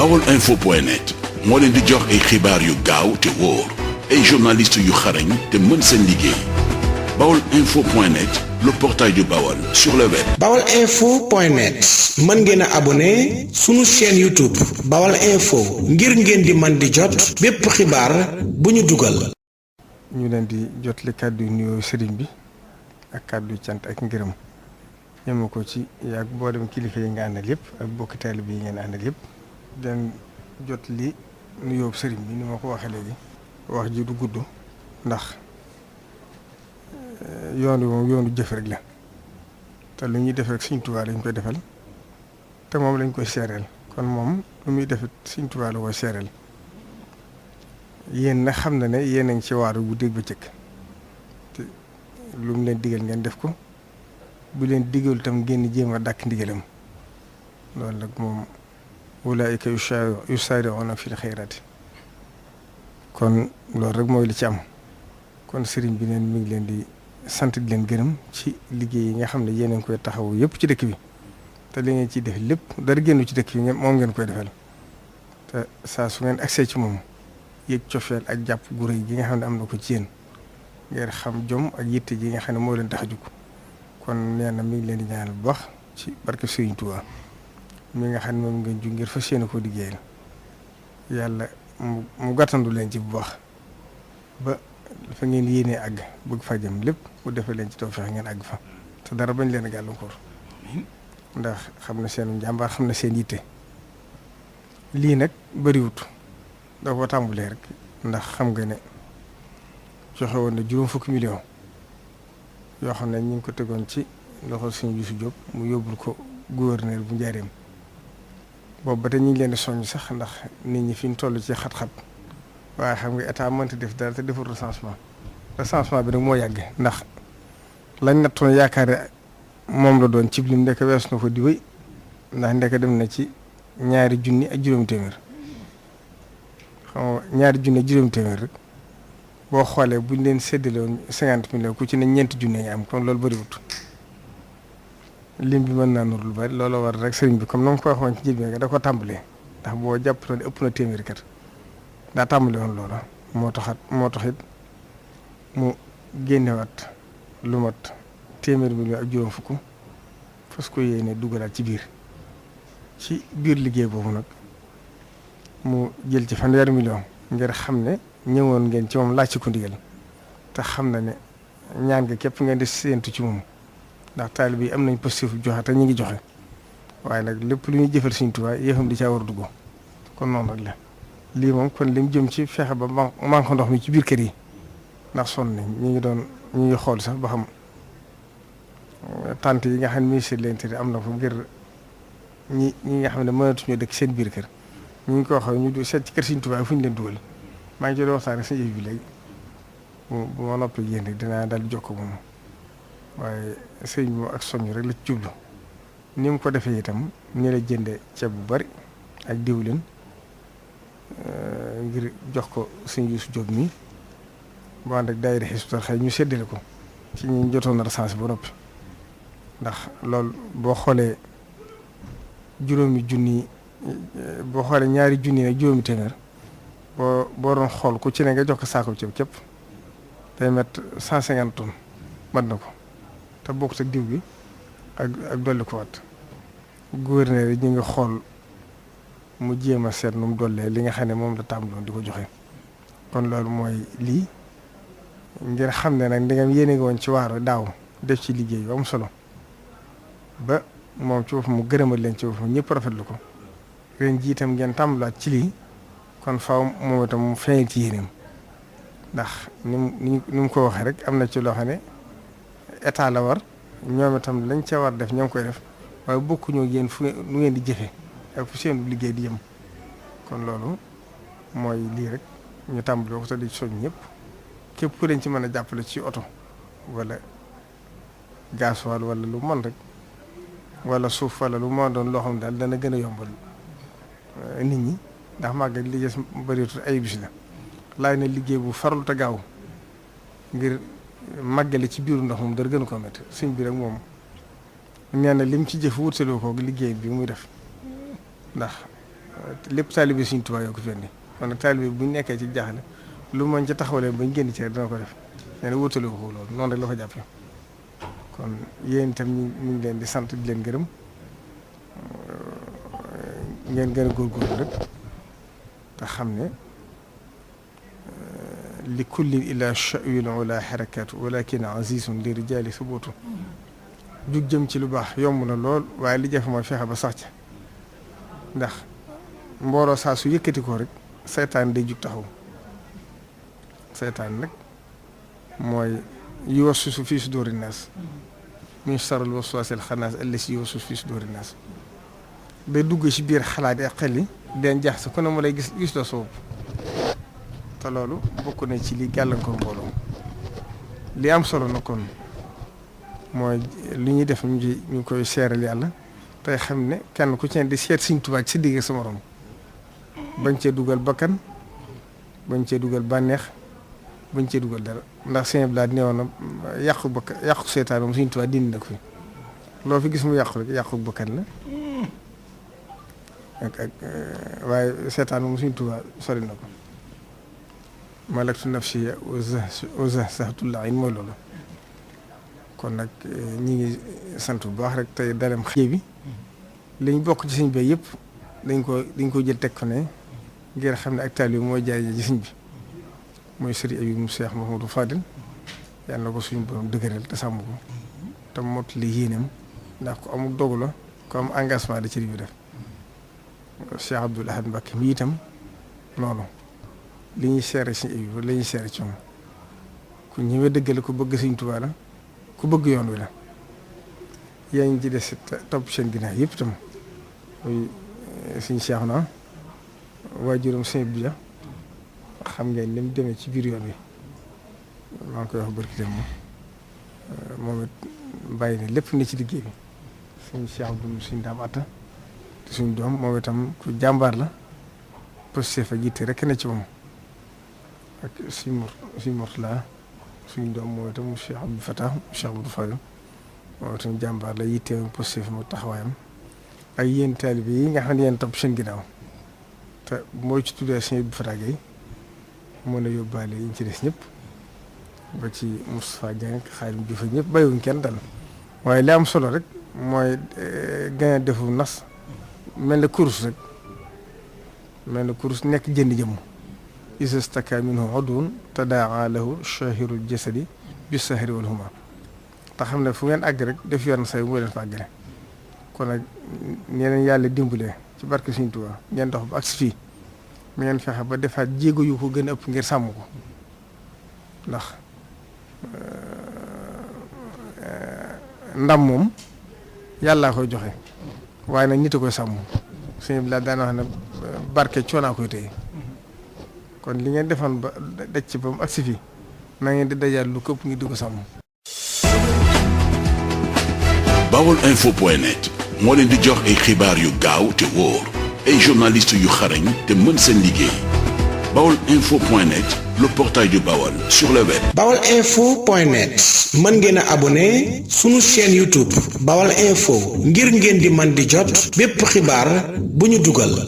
baolinfo.net moo leen di jox ay xibaar yu gaaw te wóor ay journalistes yu xarañ te mën seen liggéey baolinfo.net le portail du Baol sur le web. baolinfo.net mën ngeen a abonné sunu chaîne YouTube Baol Info ngir ngeen di man di jot bépp xibaar bu ñu dugal. ñu leen di jot li kàddu yu nuyoo sëriñ bi ak kàddu cant ak ngërëm yema ko ci yaag boo dem kilifa yi nga àndal yëpp ak bokki taalibe yi ngeen àndal yëpp den jot li nuyoo sëriñ bi ni ma ko waxee léegi wax ji du gudd ndax yoon wi moom yoonu jëf rek la te lu ñuy def rek Sëriñ Tuubaa lañ koy defal te moom lañ koy seereel kon moom lu muy defit Sëriñ Tuubaa la koy seereel yéen nag xam na ne yéen a ngi ci waaru bu dégg ba cëkk te lu mu leen digal ngeen def ko bu leen digal itam ngeen jéem a dàkk ndigalam loolu nag moom ulaa'ika yusaari'uuna fil xayraati kon loolu rek mooy li ci am kon sëriñ bi neen mi ngi leen di sant di leen gërëm ci liggéey yi nga xam ne yéen a ngi koy taxawu yëpp ci dëkk bi te li ngeen ciy def lépp dara génnu ci dëkk bi moom ngeen koy defal te saa su ngeen accès ci moom yëg cofeel ak jàpp gu rëy gi nga xam ne am na ko ci yéen ngeen xam jom ak yitte ji nga xam ne moo leen tax a jug kon nee na mi ngi leen di ñaanal bu baax ci barke Sëriñ Tuubaa mi nga xam ne moom ngeen jug ngir fas yéene koo liggéeyal yàlla mu gàttandu leen ci bu baax ba fa ngeen yéenee àgg bëgg fa jëm lépp mu defee leen ci tawfeex ngeen àgg fa te dara bañ leen a gàllankoor ndax xam na seen njàmbaar xam na seen yitte lii nag bëriwut da ko tàmbalee rek ndax xam nga ne joxe woon na juróom fukki million yoo xam ne ñu ngi ko tegoon ci loxo suñu Youssou Diop mu yóbbul ko gouverneur bu Njaaréem boobu ba tey ñu ngi leen di soññ sax ndax nit ñi fi ñu toll ci xat-xat waaye xam nga état mënta def dara te deful recensement bi nag moo yàgg ndax lañ nattoon yaakaar moom la doon cib lim ndeke weesu na ko di wéy ndax ndeke dem na ci 2 junni ak juróomi téeméer xam nga 2 junni ak juróomi téeméer rek boo xoolee buñ leen séddale woon 50 millions ku ci ne 4 junni nga am kon loolu bëriwut lim bi mën naa nur lu bari loolu war rek sëriñ bi comme na ma ko waxoon ci njëlbeen nga da ko tàmbalee ndax boo jàpp ne ëpp na téeméeri kat daa tàmbale woon loola moo taxit mu génnewaat lu mat 100 millions ak juróom fukk fas ko yéene dugalaat ci biir liggéey boobu nag mu jël ci 1 million ngir xam ne ñëwoon ngeen ci moom laaj ci ko ndigal te xam na ne ñaan nga képp ngeen di séentu ci moom ndax taalibe yi am nañ positif joxe te ñu ngi joxe waaye nag lépp lu ñuy jëfal Sëriñ Tuubaa yéexam di caa war a dugg kon noonu rek la lii moom kon li mu jëm ci fexe ba manque ndox mi ci biir kër yi ndax sonn nañ ñu ngi xool sax ba xam tànt yi nga xam ne ministre de l'Intérieur am na ko ngir ñi nga xam ne mënatuñoo dëkk seen biir kër ñu ngi ko waxee ñu seet ci kër Sëriñ Tuubaa fu ñu leen dugal maa ngi ci doon waxtaan rek sa yëf bi léegi bu ma noppee yéen rek dinaa daal di jokkoo moom waaye sëñ bi ak soññ rek la ci jublu ni mu ko defee itam ni la jënde ceeb bu bari ak diwlin ngir jox ko sëñ Youssou Diop mi bu ànd ak daayira Hizbut Tarqiyyah ñu séddale ko ci ñi jotoon na recensé ba noppi ndax loolu boo xoolee 2 junni boo xoolee 2 junni nag juróomi téeméer boo doon xool ku ci ne nga jox ko saako ceeb képp day met 150 tonnes mat na ko te bokkut ak diw gi ak dolli ko wat gouverneur yi ñu ngi xool mu jéem a seet nu mu dollee li nga xam ne moom la tàmbaloon di ko joxe kon loolu mooy lii ngir xam ne nag ndegam yéene nga woon ci waaru daaw def ci liggéey yu am solo ba moom ci boppam mu gërëmal leen ci boppam ñëpp rafetlu ko ren jii itam ngeen tàmbalaat ci lii kon faaw moom itam mu feeñal ci yéeneem ndax ni mu ko waxee rek am na ci loo xam ne état la war ñoom itam lañ ca war def ñoo ngi koy def waaye bokkuñoo yéen fu nu ngeen di jëfee ak fu seen liggéey di yëm kon loolu mooy lii rek ñu tàmbali ko te di soñ ñëpp képp ku leen ci mën a jàppale ci oto wala gasoil wala lu mën rek wala suuf wala lu ma doon loo xam ne daal dana gën a yombal nit ñi ndax màggal li des bëreetul ay bis la laaj na liggéey bu farlu te gaaw ngir màggale ci biiru ndox moom dara gën a ko métti sëñ bi rek moom nee na lim ci jëf wutsaloo ko liggéey bi muy def ndax lépp taalibe Sëriñ Tuubaa yoo ko fi indi kon nag taalibe bu ñu nekkee ci jaaxle lu mën ci taxawalee bañ génn ci rek dina ko def nee na wutale ko loolu noonu rek la ko jàppee kon yéen itam ñu ngi leen di sant di leen gërëm ngeen gën a góorgóorlu rek te xam ne li kullin ila sha'win wala xarakaatu walakin azizun li rijaali subuutu jug jëm ci lu baax yomb na lool waaye li jafe mooy fexe ba sax ca ndax mbooloo saa su yëkkati ko rek seytaan day jug taxaw seytaan nag mooy yuwaswisu fii suduuri naas min sharril waswaasil xannaas allazii yuwaswisu fii suduuri naas day dugg ci biir xalaat yi ak xel yi den jax sa ku ne mu lay gis la soob te loolu bokk na ci li gàllankoor mbooloo li am solo na kon mooy li ñuy def ñu koy seeral yàlla tey xam ne kenn ku ci ne di seet Sëriñ Tuubaa ci sa digg sa morom bañ cee dugal bakkan bañ cee dugal bànneex bañ cee dugal dara ndax sëñ bi daal neewoon na yàqu seetaan moom Sëriñ Tuubaa dindi na ko fi loo fi gis mu yàqu rek yàqu bakkan la waaye seetaan moom Sëriñ Tuubaa sori na ko malaktu nafsi wa zahzahtu l-ayn mooy loolu kon nag ñi ngi sant bu baax rek tey dalem xëy bi liñ bokk ci sëñ bi yëpp dañ ko jël teg ko ne ngir xam ne ak taalibe bi mooy jaay ci sëñ bi mooy sëriñ Abibu mu Cheikh Mouhamadou Fadil yàlla na ko suñu borom dëgëral te sàmm ko te mottali yéenam ndax ko amul dogu la ko am engagement da ci li bi def Cheikh Abdoul Ahad Mbacké mi itam noonu li ñuy seere si Abibu la ñuy seere ci moom ku ñëwee dëggale ku bëgg Sëriñ Tuubaa la ku bëgg yoon wi la yaa ngi ci des topp seen ginnaaw yëpp itam muy suñu Cheikh na waajuram sëñ bi ja xam ngeen ni mu demee ci biir yoon wi maa ngi koy wax barki dem moom it bàyyi ne lépp ne ci liggéey bi suñu Cheikh du suñ daam atta te suñ doom moom itam ku jàmbaar la posté fa jiite rek ne ci moom ak suñ Murtala suñ doom moom itam Cheikh Abdou Fatah Cheikh Abdou Fadil moom itam jàmbaar la yitteewam posté fa mu taxawaayam ak yéen taalibe yi nga xam ne yéen topp seen ginnaaw te mooy ci tuddee Sëñ Abdou Fatah Gueye mën a yóbbaale yi ñu ci des ñëpp ba ci Moustapha Dieng Xaadim Diouf ñëpp bàyyiwuñ kenn dal waaye li am solo rek mooy gën a defu nas mel na kurus rek mel na kurus nekk jënd jëmm isa staka minhu udwun tadaa lahu shahirul jasadi bi sahri wal huma te xam ne fu ngeen àgg rek def yoon say moo leen fa àggale kon nag ñeneen yàlla dimbalee ci barke Sëriñ Tuubaa ngeen dox ba agsi fii mu ngeen fexe ba defaat jéego yu ko gën a ëpp ngir sàmm ko ndax ndam moom yàllaa koy joxe waaye nag nit a koy sàmm sëñ bi laa daan wax ne barke coonaa koy téye kon li ngeen defoon ba daj ci ba mu agsi fii na ngeen di dajaat lu këpp ngi di ko sàmm. Baolinfo.net moo leen di jox ay xibaar yu gaaw te wóor ay journalistes yu xarañ te mën seen liggéey Baolinfo.net le portail du Baol sur le web. Baolinfo.net mën ngeen a abonné sunu chaîne YouTube Baol Info ngir ngeen di man di jot bépp xibaar bu ñu dugal.